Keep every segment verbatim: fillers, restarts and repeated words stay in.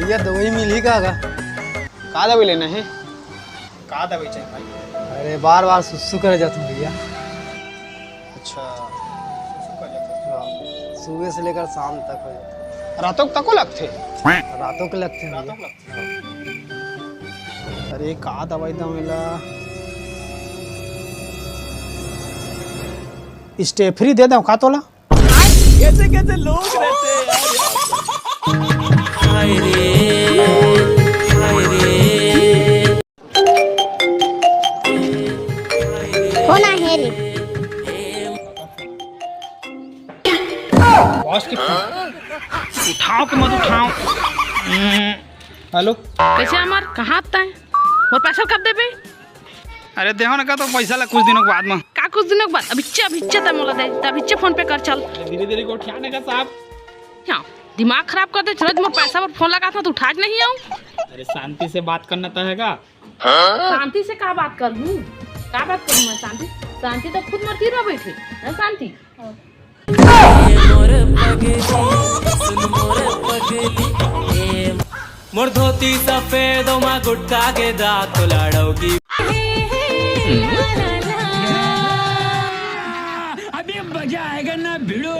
भैया, दवाई मिलही का गा? का दवाई लेना हे? का दवाई चाही भाई? अरे, बार बार सुसु करे जात हूँ भैया। अच्छा, सुसु करे जात हूँ। हाँ, सुबह से लेकर शाम तक हो जाता है। रातों तको लगथे? रातों के लगथे भैया। रातों के लगथे? अरे, का दवाई दंव एला? स्टेफरी दे दंव का तोला? कैसे कैसे लोग रहते हैं यार। हाय रे, हाय रे। फोन आहे रे। बॉस के फोन। उठाओ कि मत उठाओ? हम्म, हेलो। कैसे अमर, कहाँ आता है? मोर पैसा कब देबे? अरे देहो ना का तो पैसा ला कुछ दिनों के बाद में। का कुछ दिनों के बाद? अभिच्चे, अभिच्चे तैं मोला दे, तैं अभिच्चे फोन पे कर चल। धीरे धीरे गोठिया ना का साहब। हाँ, दिमाग खराब कर दे, चलो मोर पैसा पर फोन लगा था तो उठा के नहीं आऊँ। अरे शांति से बात करना तो हैगा। शांति से का बात करूँ? का बात करूँ मैं शांति? शांति तो खुद मोर तीर में बैठे है शांति। मोर पगली, सुन मोर पगली, ए। मोर धोती सफेद, ओमा गुटका के दाग, तो लाड़ो की। अभी मजा आएगा ना भिड़ो।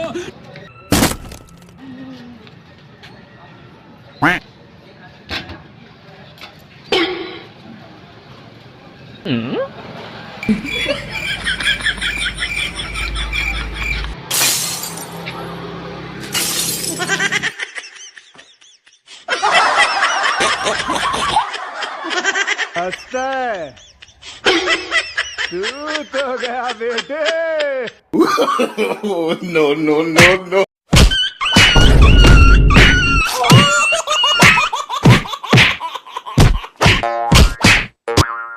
हंसता है। तू तो गया बेटे। No, no, no, no।